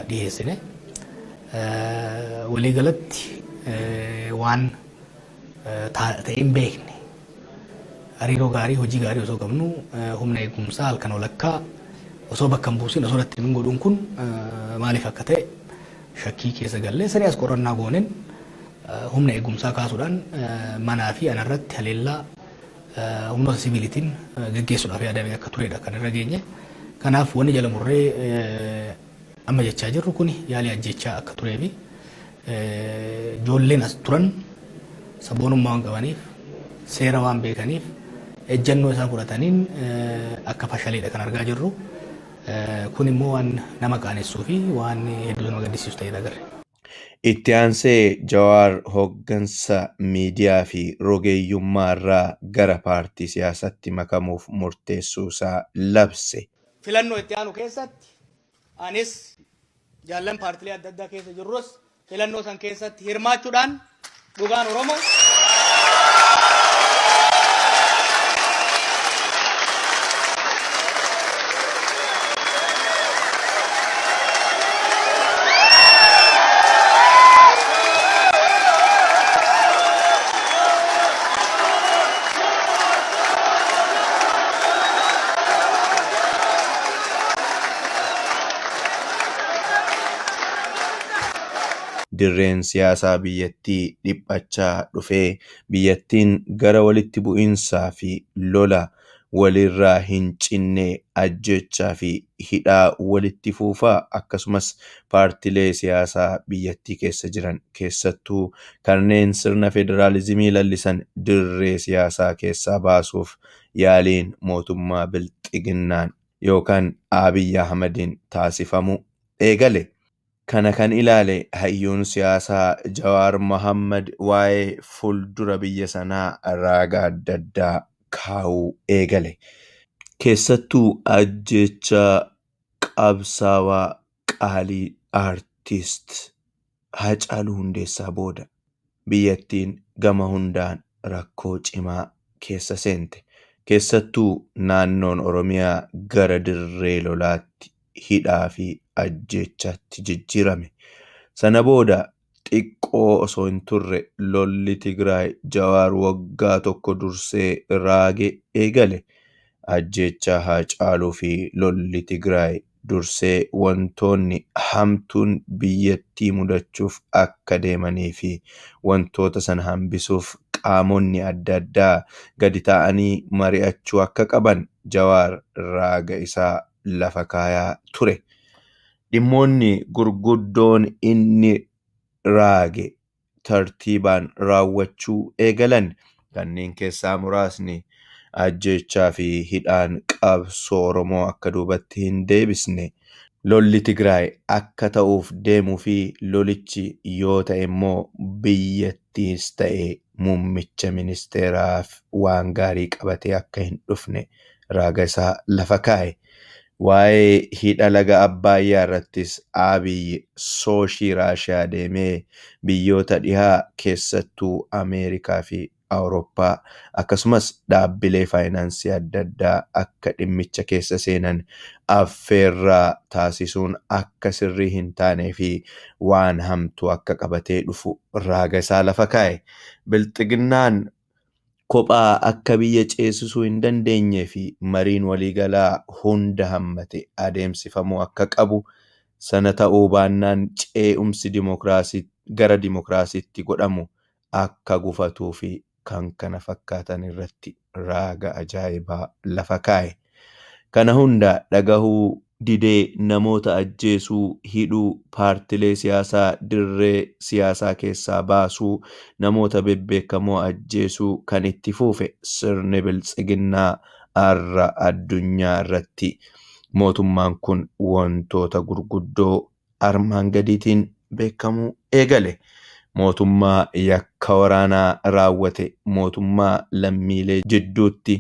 dhiyeessine. Waliigalatti waan ta'e hin beekne hariiroo gaarii hojii gaarii osoo qabnu humna eegumsaa halkan walakkaa osoo bakka hin buusin osoo irratti hin godhuun kun maaliif akka ta'e shakkii keessa gallee sanii as qorannaa gooneen humna eegumsaa kaasuudhaan manaa fi anarratti haleellaa humnoota siviilitiin geggeessuudhaaf yaadame akka turedha kan irra geenye. Kanaaf wanni jala murree amma jechaa jirru kun yaalii ajjechaa akka turee fi ijoolleen as turan sabboonummaa waan qabaniif seera waan beekaniif ejjennoo isaan fudhataniin akka fashaleedha kan argaa jirru. Kun immoo waan nama qaanessuu fi waan hedduu nama gaddisiisu ta'edha agarre. Itti aansee Jawaar hooggansa miidiyaa fi rogeeyyummaa irraa gara paartii siyaasaatti makamuuf murteessuu isaa labse. Filannoo itti aanu keessatti anis jaallan paartilee adda addaa keessa jirrus filannoo san keessatti hirmaachuudhaan dhugaan Oromoo Dirreen siyaasaa biyyattii dhiphachaa dhufee biyyattiin gara walitti bu'iinsaa fi lola walirraa hin cinne ajjechaa fi hidhaa walitti fuufaa akkasumas paartilee siyaasaa biyyattii keessa jiran keessattuu kanneen sirna federaalizimii lallisan dirree siyaasaa keessaa baasuuf yaaliin mootummaa bilxiginnaan yookaan Abiy Ahmediin taasifamu eegale. Kana kan ilaale hayyuun siyaasaa Jawaar Mohammad waa'ee fuuldura biyya sanaa raaga adda addaa kaa'uu eegale. Keessattuu ajjeechaa qabsaawaa qaalii aartist Haacaaluu Hundeessaa booda biyyattiin gama hundaan rakkoo cimaa keessa seente. Keessattuu naannoon Oromiyaa gara dirree lolaatti hidhaa fi ajjeechaatti jijjiirame. Sana booda xiqqoo osoo hin turre lolli Tigraay Jawaar waggaa tokko dursee raage eegale. Ajjeechaa Haacaaluu fi lolli Tigraay dursee wantoonni hamtuun biyyattii mudachuuf akka deemanii fi wantoota sana hambisuuf qaamonni adda addaa gadi taa'anii mari'achuu akka qaban Jawaar raaga isaa lafa kaayaa ture. Dhimmoonni gurguddoon inni raage tartiibaan raawwachuu eegalan. Kanneen keessaa muraasni ajjeechaa fi hidhaan qabsoo Oromoo akka duubatti hin deebisne, lolli Tigraay akka ta'uuf deemuu fi lolichi yoo ta'e immoo biyyattiis ta'e muummicha ministeeraaf waan gaarii qabatee akka hin dhufne raaga isaa lafa kaa'e. Waa'ee hidha laga Abbaayyaa irrattis Abiy Sooshii Raashiyaa deemee biyyoota dhihaa keessattuu Ameerikaa fi Awurooppaa akkasumas dhaabbilee faayinaansii adda addaa akka dhimmicha keessa seenan affeerraa taasisuun akka sirrii hin taanee fi waan hamtuu akka qabatee dhufu raaga isaa lafa kaa'e. Bilxiginnaan kophaa akka biyya ceesisuu hin dandeenyee fi mariin waliigalaa hunda hammate adeemsifamuu akka qabu, sana ta'uu baannaan ce'umsi dimokiraasii gara dimokiraasiitti godhamu akka gufatuu fi kan kana fakkaatan irratti raaga ajaa'ibaa lafa kaa'e. Kana hunda dhagahuu didee namoota ajjeesuu, hidhuu, paartilee siyaasaa dirree siyaasaa keessaa baasuu, namoota bebbeekamoo ajjeesuu kan itti fufe sirni biltsiginnaa har'a addunyaa irratti mootummaan kun wantoota gurguddoo armaan gadiitiin beekamuu eegale. Mootummaa yakka waraanaa raawwate, mootummaa lammiilee jidduutti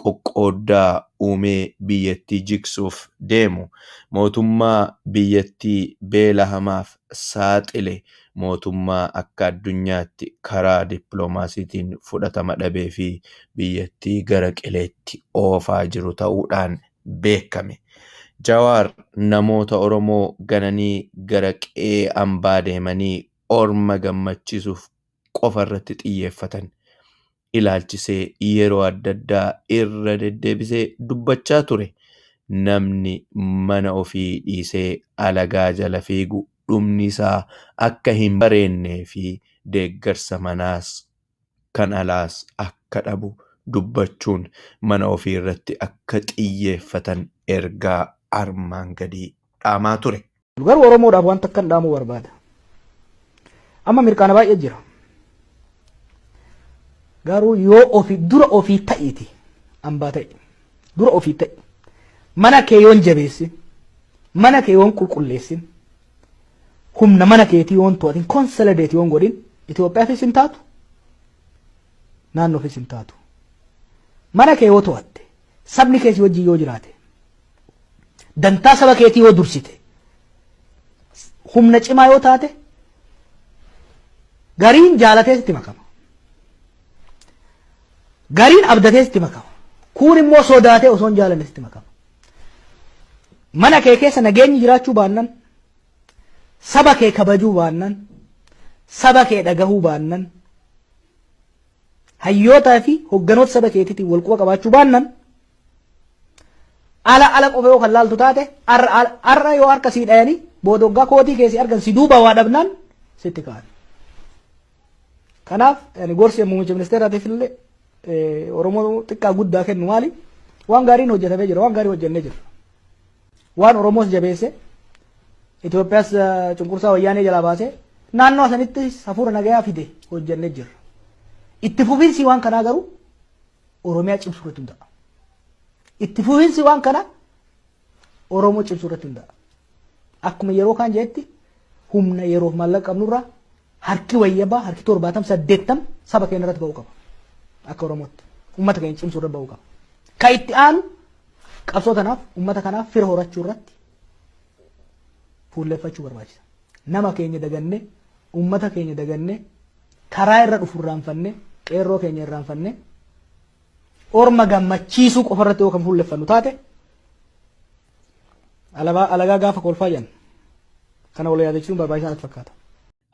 qoqqooddaa uumee biyyattii jigsuuf deemu, mootummaa biyyattii beela hamaaf saaxile, mootummaa akka addunyaatti karaa dippiloomaasiitiin fudhatama dhabee fi biyyattii gara qileetti oofaa jiru ta'uudhaan beekame. Jawaar namoota Oromoo gananii gara qe'ee ambaa deemanii orma gammachiisuuf qofa irratti xiyyeeffatan ilaalchisee yeroo adda addaa irra deddeebisee dubbachaa ture. Namni mana ofii dhiisee alagaa jala fiigu dhumni isaa akka hin bareennee fi deeggarsa manaas kan alaas akka dhabu dubbachuun mana ofii irratti akka xiyyeeffatan ergaa armaan gadii dhaamaa ture. Garuu Oromoodhaaf wanta akkan dhaamuu barbaada. Amma mirqaana baay'ee jira. Garuu yoo ofii dura ofii ta'iiti hambaa ta'e, dura ofii ta'i, mana kee yoon jabeessin, mana kee yoon qulqulleessin, humna mana keetii yoon to'atin, consolidate yoon godhin, Itoophiyaafis hin taatu, naannoofis hin taatu. Mana kee yoo to'atte, sabni kee si wajjin yoo jiraate, dantaa saba keetii yoo dursite, humna cimaa yoo taate, gariin jaalatee sitti makama. Gariin abdatee sitti makama. Kuun immoo sodaatee osoo hin jaalanne sitti makama. Mana kee keessa nageenyi jiraachuu baannan, saba kee kabajuu baannan, saba kee dhagahuu baannan, hayyootaa fi hogganoota saba keetiitiin wal quba qabaachuu baannan, ala ala qofa yoo kan laaltu taate, har'a yoo harka sii dhayanii booda waggaa kootii keessi argan si duuba waa dhabnaan sitti ka'an. Kanaaf gorsi muummicha ministeeraatiif illee Oromoo xiqqaa guddaa kennu maali? Waan gaariin hojjetamee jira, waan gaarii hojjennee jira. Waan Oromoos jabeesse, Itoophiyaas cunqursaa wayyaanee jalaa baasee naannoo sanittis hafuura nagayaa fide hojjennee jira. Itti fufiinsi waan kanaa garuu Oromiyaa cimsuu irratti hundaa'a. Itti fufiinsi waan kanaa Oromoo cimsuu irratti hundaa'a. Akkuma yeroo kaan jedhetti humna yeroof maallaqa qabnurraa harki wayyabaa, harki 70, 80 saba keenya irratti ba'uu qaba. Akka Oromootti uummata keenya cimsuu irratti ba'uu qaba. Kan itti aanu qabsoo tanaaf, uummata kanaaf fira horachuu irratti fuulleffachuu barbaachisa. Nama keenya dagannee, uummata keenya dagannee, karaa irra dhufu irraanfannee, qeerroo keenya irraanfannee, orma gammachiisuu qofa irratti yoo kan fuulleffannu taate, alagaa gaafa kolfaa jenna. Kana wal yaadachiisuun barbaachisaa natti fakkaata.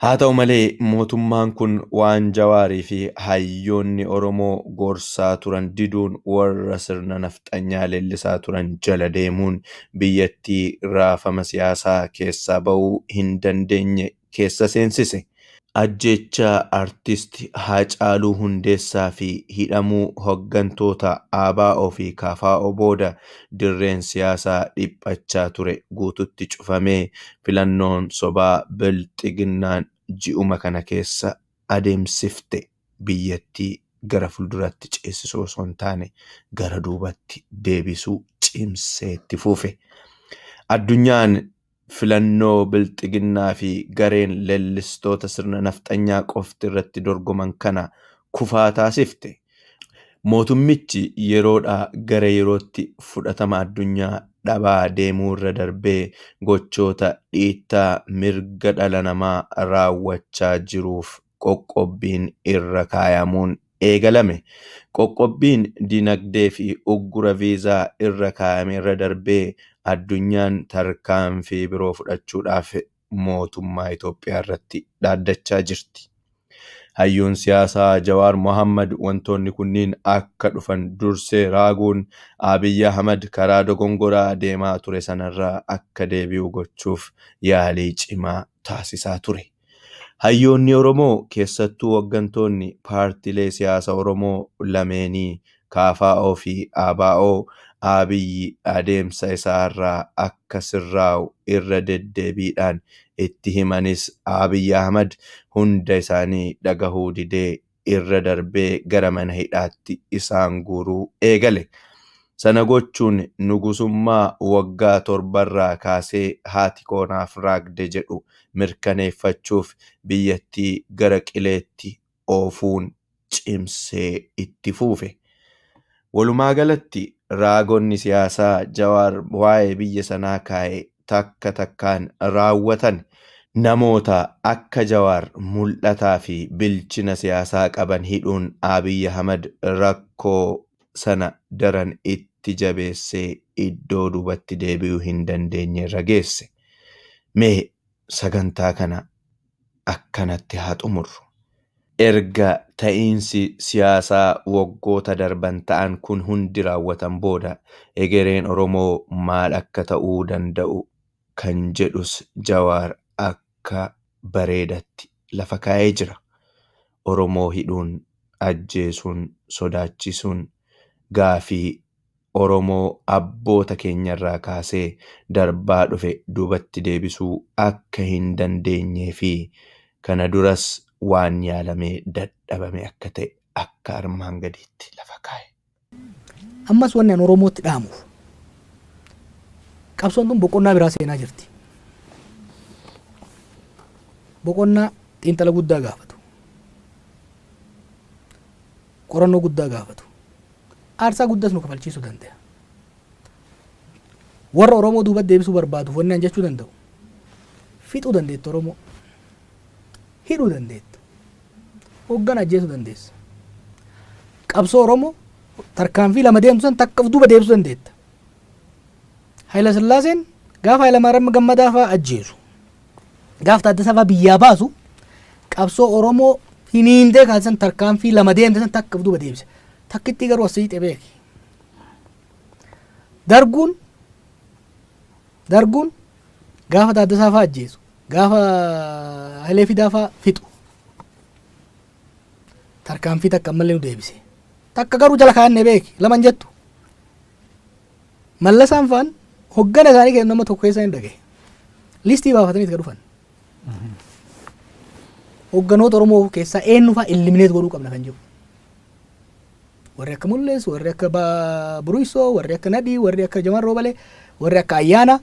Haa ta'u malee mootummaan kun waan Jawaarii fi hayyoonni Oromoo gorsaa turan diduun warra sirna nafxanyaa leellisaa turan jala deemuun biyyattii raafama siyaasaa keessaa ba'uu hin dandeenye keessa seensise. Ajjeechaa artist Haacaaluu Hundeessaa fi hidhamuu hoggantoota ABO fi KFO booda dirreen siyaasaa dhiphachaa ture guututti cufamee filannoon sobaa bilxiginnaan ji'uma kana keessa adeemsifte biyyattii gara fuulduraatti ceesisuu osoo hin taane gara duubatti deebisuu cimsee itti fufe. Addunyaan filannoo bilxiginnaa fi gareen leellistoota sirna nafxanyaa qofti irratti dorgoman kana kufaa taasifte. Mootummichi yeroodhaa gara yerootti fudhatama addunyaa dhabaa deemuu irra darbee gochoota dhiittaa mirga dhala namaa raawwachaa jiruuf qoqqobbiin irra kaayamuun eegalame. Qoqqobbiin dinagdee fi uggura viizaa irra kaayame irra darbee addunyaan tarkaanfii biroo fudhachuudhaaf mootummaa Itoophiyaa irratti dhaaddachaa jirti. Hayyuun siyaasaa Jawaar Mohammad wantoonni kunniin akka dhufan dursee raaguun Abiyyi Ahmad karaa dogongoraa deemaa ture sanarraa akka deebi'u gochuuf yaalii cimaa taasisaa ture. Hayyoonni Oromoo, keessattuu hooggantoonni paartiilee siyaasaa Oromoo lameenii KFO fi ABO, Abiyyi adeemsa isaarraa akka sirraa'u irra deddeebiidhaan itti himanis Abiyyi Ahmad hunda isaanii dhagahuu didee irra darbee gara mana hidhaatti isaan guuruu eegale. Sana gochuun nugusummaa waggaa 7rraa kaasee haati koo naaf raagde jedhu mirkaneeffachuuf biyyattii gara qileetti oofuun cimsee itti fufe. Walumaa galatti raagonni siyaasaa Jawaar waa'ee biyya sanaa kaa'e takka takkaan raawwatan. Namoota akka Jawaar mul'ataa fi bilchina siyaasaa qaban hidhuun Abiyyi Ahmad rakkoo sana daran itti jabeessee iddoo duubatti deebi'uu hin dandeenye irra geesse. Mee sagantaa kana akkanatti haa xumurru. Erga ta'iinsi siyaasaa waggoota darban ta'an kun hundi raawwatan booda egereen Oromoo maal akka ta'uu danda'u kan jedhus Jawaar akka bareedatti lafa kaa'ee jira. Oromoo hidhuun, ajjeesuun, sodaachisuun gaafii Oromoo abboota keenyarraa kaasee darbaa dhufe duubatti deebisuu akka hin dandeenyee fi kana duras waan yaalamee dadhabame akka ta'e akka armaan gadiitti lafa kaa'e. Ammas wanni an Oromootti dhaamuuf qabsoon tun boqonnaa biraa seenaa jirti. Boqonnaa xiinxala guddaa gaafatu. Qorannoo guddaa gaafatu. Aarsaa guddaas nu kafalchiisuu danda'a. Warra Oromoo duubatti deebisuu barbaaduuf wanni an jechuu danda'u. Fixuu dandeettu Oromoo. Hidhuu dandeettu. Hooggan ajjeesuu dandeessa. Qabsoo Oromoo tarkaanfii lama deemtu san takka of duuba deebisuu dandeetta. Hayila Sillaaseen gaafa Hayila Maariyaam Gammadaa fa'aa ajjeesu, gaafa Taaddasaa fa'aa biyyaa baasu, qabsoo Oromoo hiniintee kaasisan tarkaanfii lama deemte san takka of duuba deebise. Takkitti garuu as siixee beeki. Darguun gaafa Taaddasaa fa'aa ajjeesu, gaafa Hayilee Fidaa fa'aa fixu, tarkaanfii takka ammallee nu deebise. Takka garuu jala kaa'annee beeki, laman jettu. Mallasaan fa'aan hoggana isaanii keessa nama tokko keessa hin dhagaye. Listii baafatanii itti dhufan. Hogganoota Oromoo keessaa eenyu fa'aa eliminate godhuu qabna kan jiru. Warri akka Mul'ees, warri akka Buruisoo, warri akka Nadhii, warri akka Jamal Roobalee, warri akka Ayyaana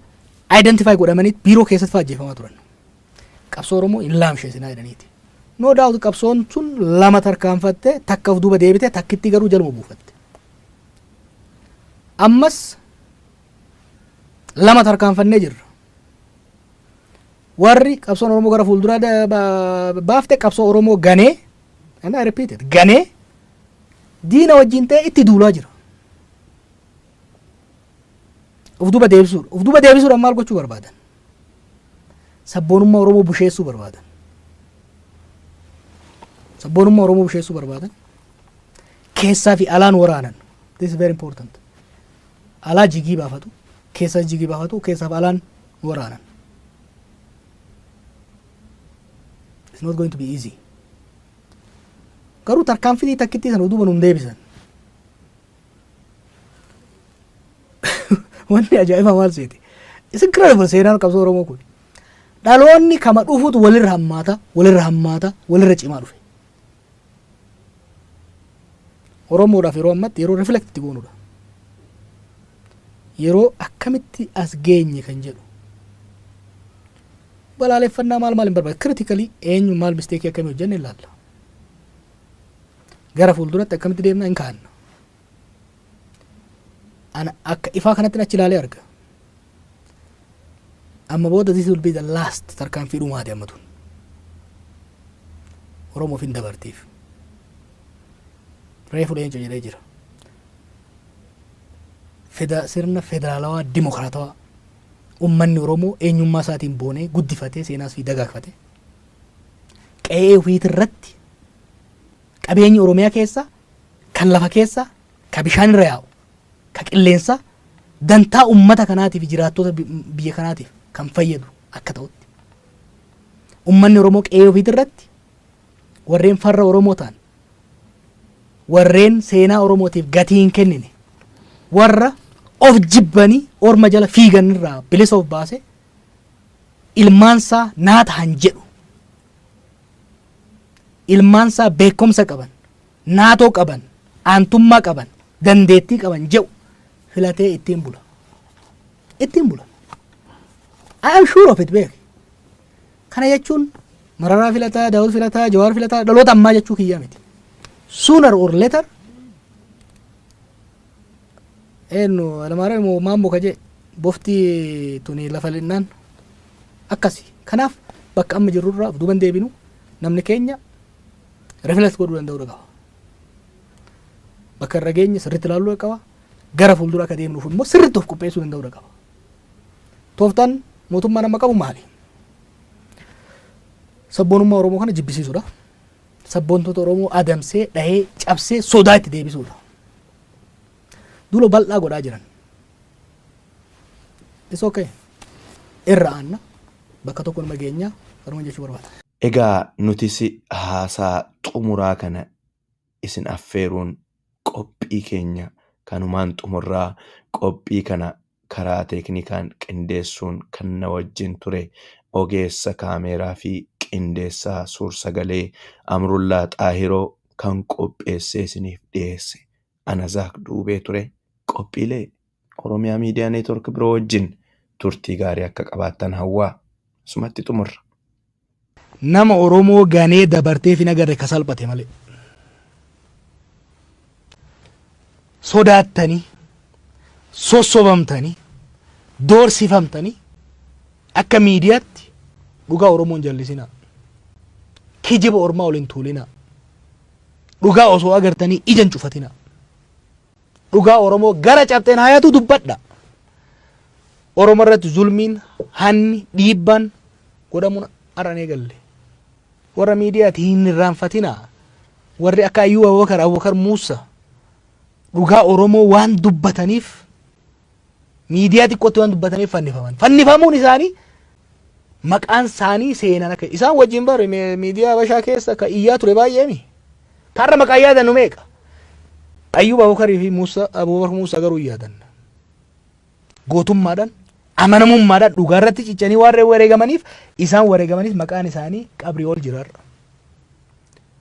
identify godhamanii biiroo keessatti fa'aa ajjeefamaa turan. Qabsoo Oromoo hin laamsheessinaa jedhaniiti. No doubt qabsoon sun lama tarkaanfatte, takka of duuba deebite, takkitti garuu jaluma buufatte. Ammas lama tarkaanfannee jirra. Warri qabsoon Oromoo gara fuulduraa baafte qabsoo Oromoo ganee, and I repeat it, ganee diina wajjin ta'e itti duulaa jira. Of duuba deebisuudha. Of duuba deebisuudhaan maal gochuu barbaadan? Sabboonummaa Oromoo busheessuu barbaadan. Sabboonummaa Oromoo busheessuu barbaadan. Keessaa fi alaan waraanan. This is very important. Alaa jigii baafatu, keessaa jigii baafatu, keessaa fi alaan waraanan. It's not going to be easy. Garuu tarkaanfii takkittii sana duuba nuun deebisan. Wanni ajaa'ibaa maal seete? It's incredible seenaan qabsoo Oromoo kun. Dhaloonni kama dhufutu walirra hammaata, walirra hammaata, walirra cimaa dhufe. Oromoodhaaf yeroo ammatti yeroo reflect itti goonudha. Yeroo akkamitti as geenye kan jedhu. Balaaleffannaa maal maal hin barbaadu. Critically eenyu maal mistake akkamii hojjenne ilaalla. Gara fuulduratti akkamitti deemna hin kaa'anna. Ana akka ifaa kanatti achi ilaalee arga. Amma booda this will be the last tarkaanfii dhumaati amma tun. Oromoof hin dabartiif. Reefu leenco jedhee jira. Feda sirna federaalawaa dimokiraatawaa ummanni Oromoo eenyummaa isaatiin boonee guddifatee seenaas fi dagaagfate qe'ee ofiitirratti qabeenyi Oromiyaa keessa kan lafa keessa ka bishaan irra yaa'u ka qilleensa dantaa ummata kanaatiif jiraattota biyya kanaatiif kan fayyadu akka ta'utti ummanni Oromoo qe'ee ofiitirratti warreen farra Oromoo ta'an warreen seenaa Oromootiif gatii hin kennine warra of jibbanii orma jala fiigan irraa bilisa of baase ilmaansaa naa tahan jedhu ilmaansaa beekumsa qaban naatoo qaban aantummaa qaban dandeettii qaban jedhu filatee ittiin bula ittiin bula. I am sure of it beek. Kana jechuun Mararaa filataa, Daawud filataa, Jawaar filataa dhaloota ammaa jechuu kiyyaa miti. Sooner or later eenyu Alamaariyaam moo Maammoo ka jee bofti tuni lafa linnaan akkasi. Kanaaf bakka amma jirrurraa of duuban deebinu namni keenya reflect godhuu danda'uu qaba. Bakka irra geenye sirriitti ilaaluu qaba. Gara fuuldura akka deemnuuf immoo sirriitti of qopheessuu danda'uu qaba. Tooftaan mootummaan amma qabu maali? Sabboonummaa Oromoo kana jibbisiisuudha. Sabboontota Oromoo adamsee dhahee cabsee sodaa itti deebisuudha. Duula bal'aa godhaa jiran. It's okay. Irra aanna bakka tokko nama geenyaa kanuma jechuu barbaada. Egaa nutis haasaa xumuraa kana isin affeeruun qophii keenya kanumaan xumurraa. Qophii kana karaa teeknikaan qindeessuun kan na wajjin ture ogeessa kaameeraa fi qindeessaa suur-sagalee Amrullaa Xaahiroo kan qopheessee isiniif dhiyeesse ana Zaak Duubee ture. Qophiilee Oromiyaa Miidiyaa Neetwork biroo wajjin turtii gaarii akka qabaattan hawwaa asumatti xumurra. Nama Oromoo ganee dabarteef hin agarre ka salphate malee. Sodaattanii, sossobamtanii, doorsifamtanii akka miidiyaatti dhugaa Oromoo hin jallisinaa. Kijiba ormaa ol hin tuulinaa. Dhugaa osoo agartanii ija hin cufatinaa. Dhugaa Oromoo gara cabxeen hayatu dubbadha. Oromoo irratti zulmiin, hanni, dhiibbaan godhamuun har'a eegalle. Warra miidiyaati hin irraanfatinaa. Warri akka Ayyuu Abubakar, Abubakar Muusaa dhugaa Oromoo waan dubbataniif miidiyaa xiqqootti waan dubbataniif fannifaman. Fannifamuun isaanii maqaan isaanii seenaan akka isaan wajjin bare miidiyaa Habashaa keessa akka iyyaa ture baay'eemi. Taarra maqaa yaadannu meeqa? Ayyuub Abubakarii fi Muusaa Abubakar Muusaa garuu hin yaadanna. Gootummaadhaan amanamummaadhaan dhugaa irratti cichanii waan wareegamaniif isaan wareegamaniif maqaan isaanii qabrii ol jira har'a.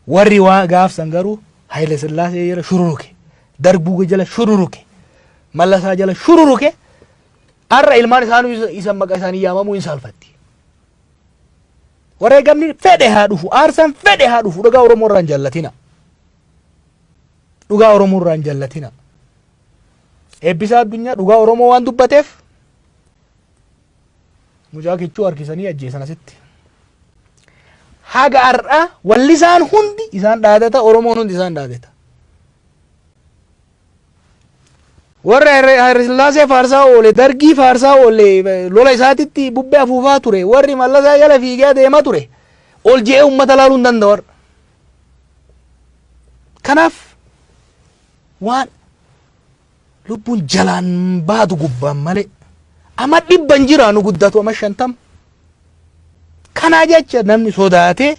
Warri waa gaafsan garuu Haayile Sillaasee jala shururuke, Darbuu jala shururuke, Mallasaa jala shururuke har'a ilmaan isaanii isa maqaa isaanii yaamamuu hin saalfatti. Wareegamni fedhe haa dhufu, aarsaan fedhe haa dhufu, dhugaa Oromoo irraa hin jallatina. Dhugaa Oromoo irraa hin jallatina. Eebbisaa Addunyaa dhugaa Oromoo waan dubbateef mucaa kichuu harkisanii ajjeesan asitti. Haga har'aa wallisaan hundi isaan dhaadata, Oromoon hundi isaan dhaadata. Warra Haayile Sillaasee faarsaa oole, Dargii faarsaa oole, lola isaatitti bubbee afuufaa ture, warri Mallasaa jala fiigee deemaa ture, ol je'ee uummata laaluu hin danda'u har'a. Kanaaf waan lubbuun jalaan baatu gubbaan malee ama 100 jiraanu guddatu ama 50. Kanaa jecha namni sodaatee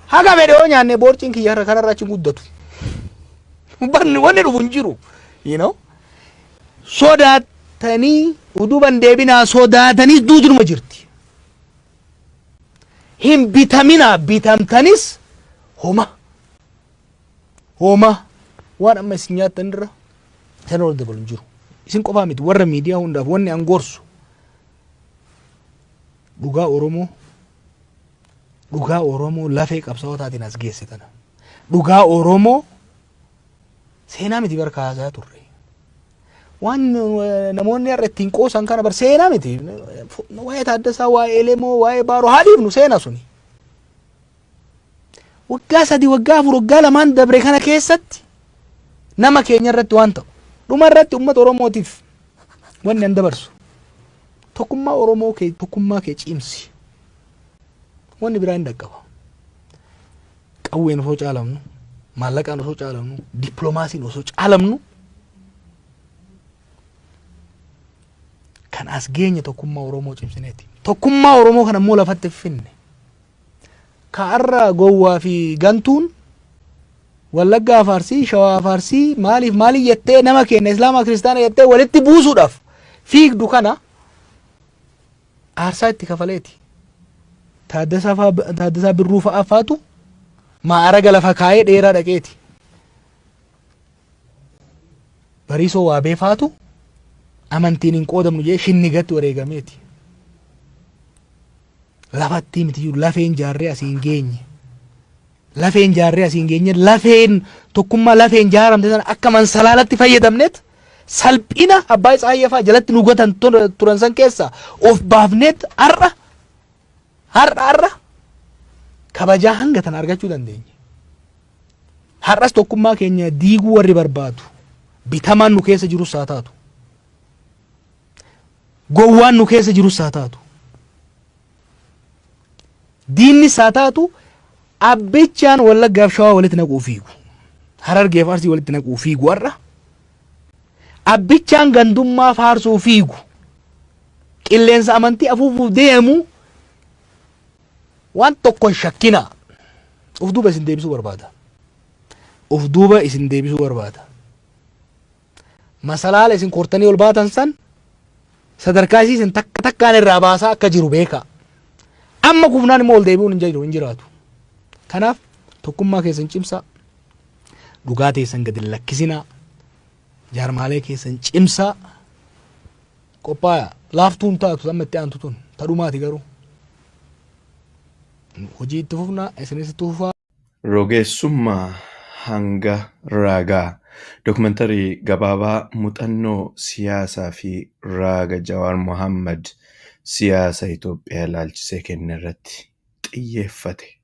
Haga fedhe yoo nyaanne boorciin kiyya har'a kanarraa achi hin guddatu. Barni wanni dhufu hin jiru. You know? Sodaatanii uduban deebinaa, sodaataniis duutunuma jirti. Hin bitaminaa, bitamtanis homa. Homa waan amma isin nyaattan irra san ol dabalu hin jiru. Isin qofaa miti, warra miidiyaa hundaaf wanni an gorsu, dhugaa Oromoo, dhugaa Oromoo lafee qabsaa'otaatiin as geesse tana. Dhugaa Oromoo seenaa miti bar kaasaa turre. Waan namoonni har'a ittiin qoosan kana bar seenaa miti. Waa'ee Taaddasaa, waa'ee Elemoo, waa'ee Baaroo haa dhiifnu, seenaa suni. Waggaa 3, waggaa 4, waggaa 2n dabre kana keessatti nama keenya irratti waan ta'u. Dhuma irratti uummata Oromootiif wanni an dabarsu, tokkummaa Oromoo kee, tokkummaa kee cimsi. Wanni biraa hin dhaqqaba. Qawween osoo caalamnu, maallaqaan osoo caalamnu, dippiloomaasiin osoo caalamnu, kan as geenye tokkummaa Oromoo cimsineeti. Tokkummaa Oromoo kana immoo lafatti finne. Ka har'a gowwaa fi gantuun Wallaggaa Faarsii, Shawaa Faarsii, maaliif maaliif jettee nama keenya Islaamaa Kiristaana jettee walitti buusuudhaaf fiigdu kana aarsaa itti kafaleeti. Taaddasaa Birruu fa'aa faatu maaraga lafa kaayee dheeraa dhaqeeti. Bariisoo Waabee faatu amantiin hin qoodamnu jedhee shinnigatti wareegameeti. Lafatti miti, lafeen jaarree asii hin geenye. Lafeen jaarree asii hin geenye, lafeen tokkummaa lafeen jaaramte sana akka mansalaalatti fayyadamneet salphina abbaa Tsaayyee fa'aa jalatti nu gatan turan san keessaa of baafneet har'a kabajaa hanga tana argachuu dandeenye. Har'as tokkummaa keenya diiguu warri barbaadu, bitamaan nu keessa jirus haa taatu, gowwaan nu keessa jirus haa taatu, diinnis haa taatu, abbichaan Wallaggaaf Shawaa walitti naquu fiigu, Harargeef Arsii walitti naquu fiigu, har'a abbichaan gandummaa faarsuu fiigu, qilleensa amantii afuufuuf deemu, waan tokko hin shakkinaa. Uf duuba isin deebisuu barbaada. Uf duuba isin deebisuu barbaada. Masalaala isin kortanii ol baatan san sadarkaa isii isin takka takkaan irraa baasaa akka jiru beekaa. Amma kufnaan immoo ol deebi'uun hin jiru, hin jiraatu. Kanaaf tokkummaa keessan cimsaa. Dhugaa teessan gadi hin lakkisinaa. Jaarmaalee keessan cimsaa. Qophaa'aa. Laaftuun taatu amma itti aantu tun tadhumaati garuu. Hojii itti fufnaa, isinis itti fufaa. Rogeessummaa hanga raagaa. Dokumantarii gabaabaa muuxannoo siyaasaa fi raaga Jawaar Mohaammed siyaasa Itoophiyaa ilaalchisee kenne irratti xiyyeeffate.